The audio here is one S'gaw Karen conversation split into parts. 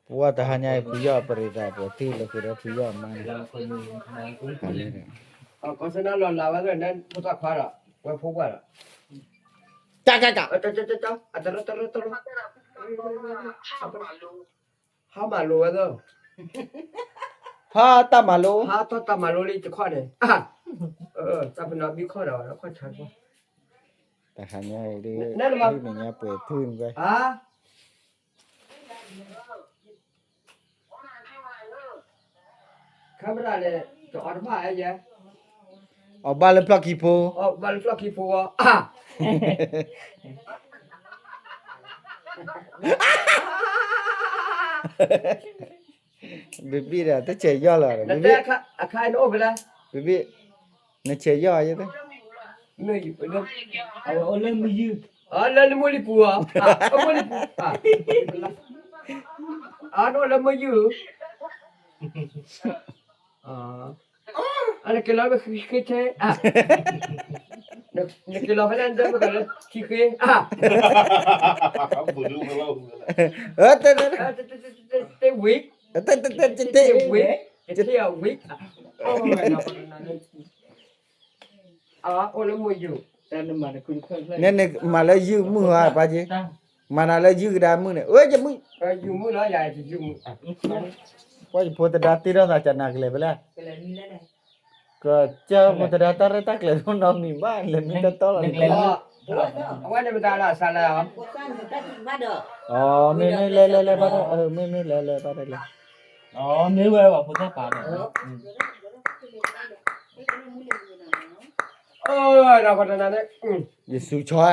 ပဝဲတဟါညါအံၤ ဖုယီၢ်ပရံသးပှဲၤထံၣ်လၢဃုာ်ဒီးဖုယီၢ်အမါန့ၣ်, ကီၢ်စဲၣ်နၤလီၤလးဝဲလၢ ဖိသၣ်ခွါဒီး ဝဲဖိပှၢ်ဒီး, ကကက, အတရတရတရ, ဟါမၢ်လိဝဲသၢ, ဟါတၢ်မၤလိ, ဟါတၢ်မၤလိလံတခီန့ၣ်, တၢ်ပနီၣ်ဘံခီၣ်ဒီး ခီၣ်ဆါခီ, တဟါညါအံၤဒ် နမၤ ဟံၣ်မဲာ်ညါပှဲၤထူၣ်န့ၣ် camera န့ၣ် တအီၣ်တဘၣ်ယဲ, အီၣ်ဘၣ်လၢဖျီၣ်ခံဖိ, အီၣ်ဘၣ်လၢဖျီၣ်ခံဖိအီၤ, ဘံဘံဒီး တဆဲးယီၢ်လီၤ, ဘံဘံ, အခါ အခါအံၤနအိၣ်ဖဲလဲၣ်, ဘံဘံ, နဆဲးယီၢ်ယဲ, မ့ၢ်, အဝဲအိၣ်လၢမုၢ်ယုၢ်, လၢလၢမုၢ်လံၢ်ပူၤအီၤ, မုၢ်လံၢ်ပူၤ, အနအိၣ်လၢမုၢ်ယုၢ်, အနက့ၤလီၤလၢခံဃ့ထဲ, နက့ၤလီၤဖဲလဲၣ်ဒၢမုၢ်ကလၢခံဃ့, တဲ, တဲဝံၤ, တဲဝံၤ, အိၣ်လၢမုၢ်ယုၢ်, နဲနမၤလၢယုၢ်မုၢ်ဧါ ပၢ်က့, မၤနၤလၢယုၢ်ကဒါမုၢ်န့ၣ်, အၢ ယမုၢ်, ပှၤယဖိသဒါတ့ထီၣ်သးကနၤကလဲၤဖဲလဲၣ်, ကစၢ်ဖိသဒါတၢ်ရဲၣ်တၢ်ကျဲၤဒိၣ်နီတမံၤဘၣ် လဲၤမံတတီလီၤန့ၣ်, အဝဲန့ၣ်မတၤလၢအစးလဲၣ်, အမ့မ့ၢ်လဲၤလဲၤလဲၤဘၣ်, မ့မ့ၢ်လဲၤလဲၤဘၣ်လဲၤ, မ့ၢ်ဝဲပှၤဖိသၣ်ပာ်ဒီး ယစူၤဆီ,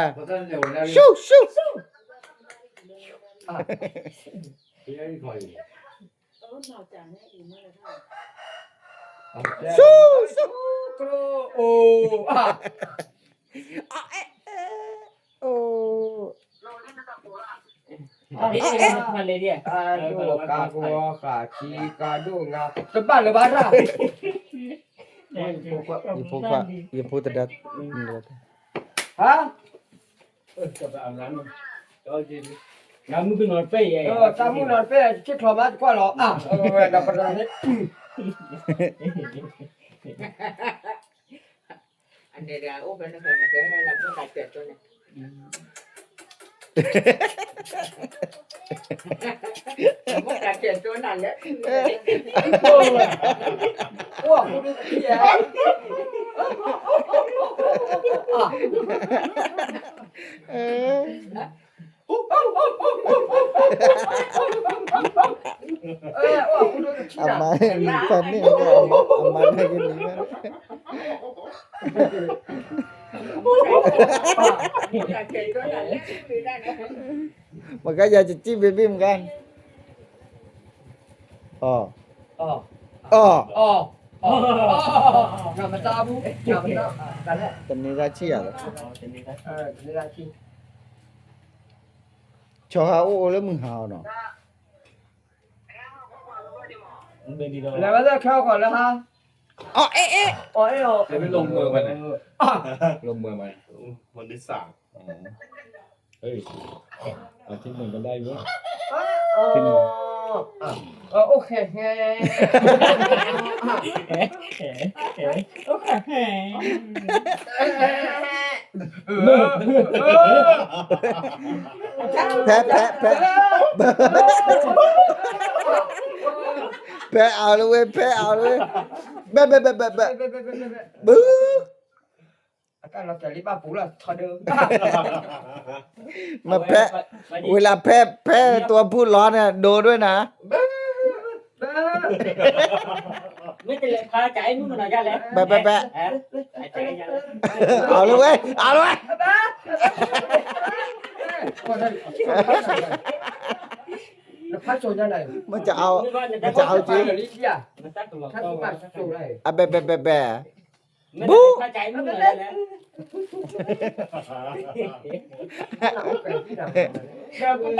ဆူၣ်ဆူၣ်, ဆူၣ်ဆူၣ်, အိၣ်, ကဒိၣ်ကါကဝီၤဃာ်ခံကါဒိၣ်ငါ တဘၣ်လၢၤဘၣ်တၢ်, ယဖိခွါ, ယဖိသဒါ, ဟါ, တၢ်မုၢ်နီၤတပဲၢ်, ဆ့ၣ်ချီမးတကွၢ်လီၤ, ဒီးပတၢ်န့ၣ် အန့ၣ်ဒီးအိၣ်ဖဲန့ၣ်ဃီန့ၣ် ကဲလၢမုၢ်တၢ်ကဲၣ်တိန့ၣ်, မုၢ်တၢ်ကဲၣ်တိနၤလၢ အမါန့ၣ်ဖးန့ၢ်, အမါန့ၣ်ကနံၤ, မကယၤကစံၣ်ဘ့ဘ့ၣ်မက, အီၣ်, အီၣ်, တန့ၤသးဆံၣ်ယၤလီၤ, ဆီဟးအိၣ်အိၣ်လၢမုၢ်ဟါအီၤနီၤ, လဲၤဝဲလၢခဲအီၣ်ကီၢ်လၢဟါ, အီၣ်အဲၣ်အဲၣ်, အီၣ်အဲၣ်အီၣ်, လၢမုၢ်ဝဲန့ၣ်, လၢမုၢ်ဝဲန့ၣ်, မနုၤစၢ်, အထံမုၢ်ကဒါယိ, အိၣ်ဃဲဃဲ, အိၣ်ဃဲဃဲ ဖဲ ဖဲ ဖဲ ဖဲအီၤလၢဝဲ ဖဲအီၤလၢဝဲ, ဘဲ ဘဲ ဘဲ ဘဲ ဘဲ ဘု, မ့ၢ်ဖဲ, ဝံၤလၢဖဲ ဖဲ ตัวผู้ร้อน เนี่ย โดนด้วยนะ ဘဲ ဘဲ ဘဲ အီၤလၢဝဲ အီၤလၢဝဲ, မ့ၢ်အီၤ, မ့ၢ်အီၤက့, အဘဲ ဘဲ ဘဲ ဘဲ ဘူး, ဘၣ်အီၤ, ဘၣ်လီၤ, ဆံပူၤ,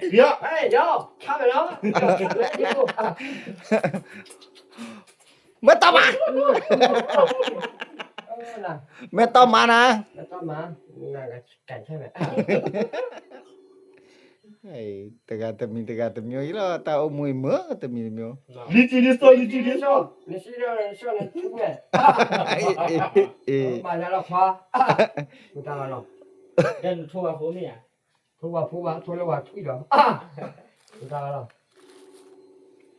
ယီၤ ဟဲယီၤ ဆါဝဲလီၤ ယီၤ ဆါဝဲယီၤ မ့ၢ်တမၤ မ့ၢ်တမၤနၤ မ့ၢ်တမၤ နကဲးဆဲဝဲ တဂၤတမံၤတဂၤတမံၤအံၤလီၤ တၢ်အိၣ်မူအံၤမ့ၢ်တမံၤတမံၤ လံာ်စံးလံာ်စီလံာ်စံးလံာ်စီ နစံးလံာ်စီ မၤလၢလီၤခွါ မတၤလီၤ ထိးဝဲဖိမ့ၢ်ဧါ ထိးဝဲဖိဝဲထိးလၢဝဲထွံၣ်ဒီး မတၤလီၤ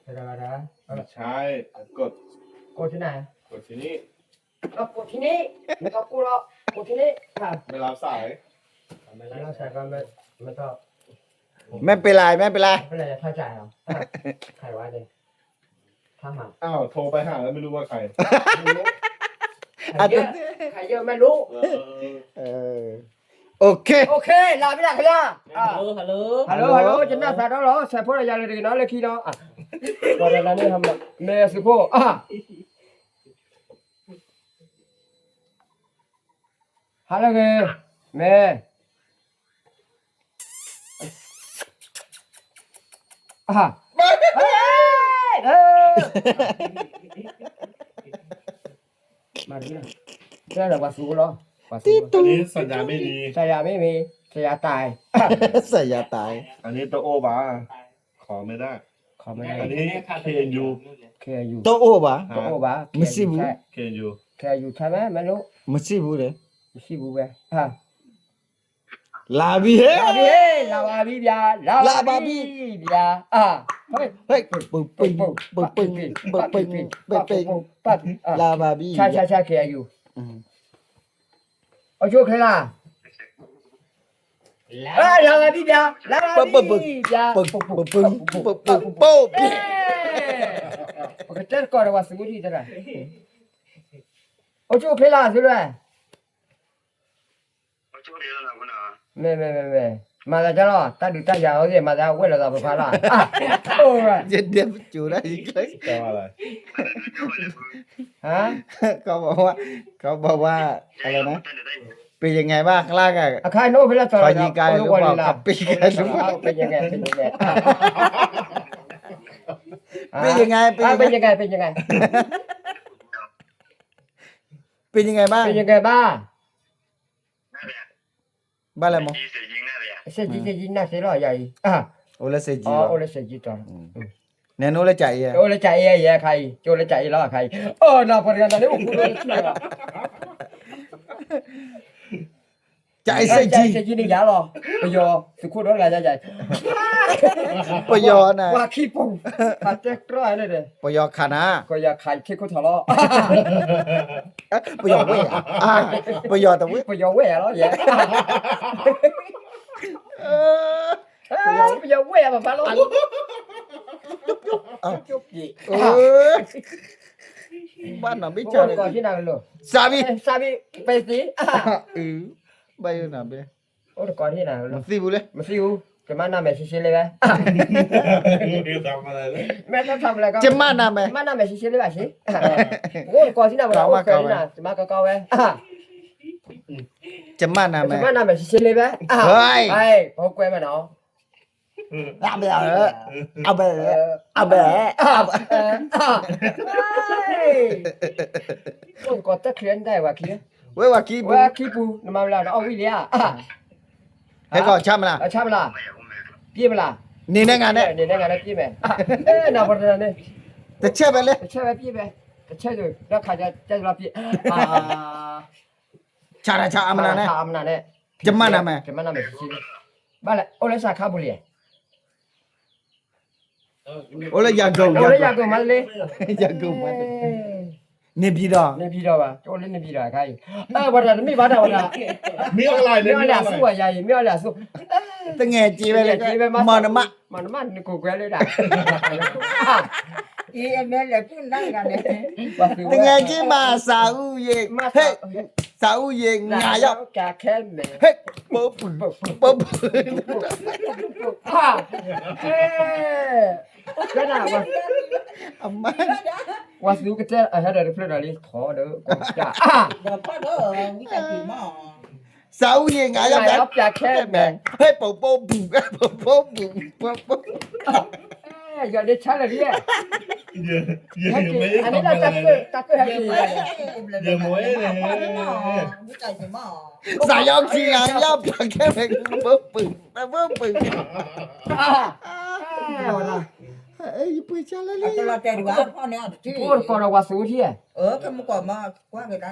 မတၤလီၤ ကိးထံနၤ ကိးထံနံၣ် ကိးထံနံၣ် မ့ၢ်ကိးလီၤ ကိးထံနံၣ် မ့ၢ်လါစၢ် မ့ၢ်လါစၢ်ကမ့ၢ် မ့ၢ်ပ့လၢ မ့ၢ်ပ့လၢ ပလဲၤထါစၢ်လီၤ ခါဝဲန့ၣ် ထါမၤ อ้าว โทรไปหาแล้วไม่รู้ว่าใคร ไม่รู้ ใครเยอะ ใครเยอะไม่รู้ เออ โอเค โอเค ลาไปละค่ะ ฮัลโหล ฮัลโหล ฮัลโหล ฮัลโหล จะหน้าตาเราเหรอ ใส่พวกเราอย่าเลยดีเนาะ เลยขี้เนาะ อ่ะ ก็เดี๋ยวนี้ทำ แม่สุโข อ่ะ ဟါလၢဂ့ၤ မ့ၢ် မၤဒ်န့ၣ် တဲဒီးပှၤသူလီၤ ပှၤသူ อันนี้สัญญาณไม่ดี สัญญาณไม่มี สัญญาณตาย สัญญาณตาย อันนี้ตะโอ้บา ขอไม่ได้ ขอไม่ได้ อันนี้ เคเอ็นยู เคเอ็นยู တအိၣ်ဘၣ် တအိၣ်ဘၣ် မစံးဘူး เคเอ็นยู เคเอ็นยู ใช่ไหมไม่รู้ မစံးဘူးဒီး မစံးဘူးပဲ อ่ะ လာပြီဟဲ လာပြီဟဲ လာပါပြီဗျာ လာပါပြီဗျာ อ่ะ ဟဲ့ ဟဲ့ ပပပပပပပပပပ လာပါပြီ ใช่ใช่ใช่ เคเอ็นยู อืม အချိုခဲလၢာ် လာပါပြီဗျာ လာပါပြီဗျာ ပပပပပပပပ ပကတဲတကီၢ်ဒီးဝဲ စမူထီတရၣ် အချိုခဲလၢာ် သုရဲ မ့ၢ်မ့ၢ်မ့ၢ်မ့ၢ် မၤသးကလီၤ တၢ်ဒုးတၢ်ယၤအီၤသ့ၣ် မၤသးဝဲၢ်လီၤသးပဖးလီၤ ယဒဲပကၠိဒၣ်ယက ฮะ เขาบอกว่า เขาบอกว่า อะไรนะ เป็นยังไงบ้าง ข้างล่างอะ အခါအိၣ်ဖဲလဲၣ် เขายิงไกลหรือเปล่า เขาปีนไกลหรือเปล่า เป็นยังไง เป็นยังไง เป็นยังไง เป็นยังไง เป็นยังไง เป็นยังไง เป็นยังไงบ้าง เป็นยังไงบ้าง บ้านอะไรมอ เศรษฐี เศรษฐี น่าเสียหรอ ใหญ่ อ่ะ အိၣ်လၢ เศรษฐี อ๋อ အိၣ်လၢ เศรษฐี တီၤ နဲနအိၣ်လၢကၠၤအံၤ အိၣ်လၢကၠၤအံၤ ယဲခါအံၤ ကၠိလၢကၠၤအံၤလီၤ အခါအံၤ အိၣ်နီၤ ပှၤတဂၤတၢ်လၢအိၣ်ဖူဒိၣ်လၢထံလီၤ ကၠၤအံၤ เศรษฐี เศรษฐี န့ၣ်ယၤလီၤ ပယီၤ သုးခိၣ်ဒီတဂၤယၤ ပယီၤနၤ ပှၤခံပူၤ ပှၤတဲတြီန့ၣ်ဒီး ပယီၤခးနၤ ပယီၤခးယထံခိၣ်ထီၣ်လီၤ ပယီၤဝဲၢ်ဧါ ပယီၤတဝဲၢ် ပယီၤဝဲၢ်ဧါလီၤ ယဲ ပယီၤဝဲၢ်ဧါ ပပၢ်လီၤ ဘၣ်နီၤဘ့ၣ်ကၢ် စၢ်ဘံၣ် စၢ်ဘံၣ် ပဲသ့ ဘၣ်ယိၣ်နၤဘ့ၣ် အိၣ်တကီၢ်ထံၣ်နၤ မသံဘူးလဲၣ် မသံဘူး ယမၤနၤမဲာ်ဆ့ဆ့လၢဝဲ, မ့ၢ်တထီၣ်မလဲၣ်, ယမၤနၤမဲာ်, ယမၤနၤမဲာ်ဆ့ဆ့လၢဘၣ်ဆ့, အိၣ်တကိးထံၣ်နၤမလဲၣ်, အိၣ်ဃဲၤလံနၤ ယမၤကကီဝဲ, ယမၤနၤမဲာ်, ယမၤနၤမဲာ်ဆ့ဆ့လၢဝဲ, ပှၤကွဲမးနီၤ, အဘဲ, အဘဲ, အဘဲ, အိၣ်တကိးတၢ်ချ့နတၢ်အဲၣ်ဝဲခံ, ဝဲဝဲခံပူၤ, ဝဲခံပူၤ နမၤမလဲၣ် နအီၣ်ဝံၣ်လံဧါ ဟဲကီးဆါမလား, ဆါမလား, ပြည့်မလား, နေနဲ့ငါနဲ့, နေနဲ့ငါနဲ့ပြည့်မယ်, နပတန့ၣ်, တစ်ချက်ပဲလေ, တစ်ချက်ပဲပြည့်မယ်, တစ်ချက်ဆိုတော့ခါကျကျတော့ပြည့်, ဆါတာဆါအမနာနဲ့, ဆါအမနာနဲ့, ကျမနာမယ်, ကျမနာမယ်ရှိရှိလေး, ဘၣ်လဲၣ် အိၣ်လၢစခါပူၤလံ, အိၣ်လၢယၤကိာ်, အိၣ်လၢယၤကိာ်မးလၢ, ယၤကိာ်မးလၢ, နေပြည်တော်, နေပြည်တော်ပါ, အိၣ်လၢနေပြည်တော်အခါအံၤ, အဲ ဝဲဒၣ်တမ့ၢ်ဘၣ်တၢ်ဝဲဒၣ်, မ့ၢ်အီၣ်လၢအဆူၣ်ဝဲယၤအံၤ, မ့ၢ်အီၣ်လၢအဆူၣ်, တငယ်ချင်းပဲလေ, မောင်နှမ, မောင်နှမ နကိုယ်ကွဲလၢဒၣ်, အံၤအမဲလဲၤပုၢ်နၢ်ဂၤလဲၣ်, တငယ်ချင်းမး စာဦးရေ, ဟဲ့, စာဦးရေ ငါရောက်, ဟဲ့, ပပူ, ပပူ, အမါ, ဝၤသူကတဲအဟဲဒီးတဖျၢၣ်ဒီးလံ ထီဒီးကီၢ်ကၢ်, စာဦးရေ ငါရောက်, ငါရောက်ပြခဲမယ်, ဟဲ့ ပပူ, ပပူ, ပပူ, ယီၤဒ့ဆါလၢာ်ဒ်, အန့ၣ်လၢတၢ်ကၢၣ်, တၢ်ကၢၣ်ဟဲက့ၤ, စာရောက်ချင် ငါရောက်ပြခဲမယ်, ပပူ, ပပူ, ယပှ့ၤဆါလၢာ်လံ, အိၣ်တကိးဒီးဝၤသူထံ, ကမကွၢ်မကွၢ်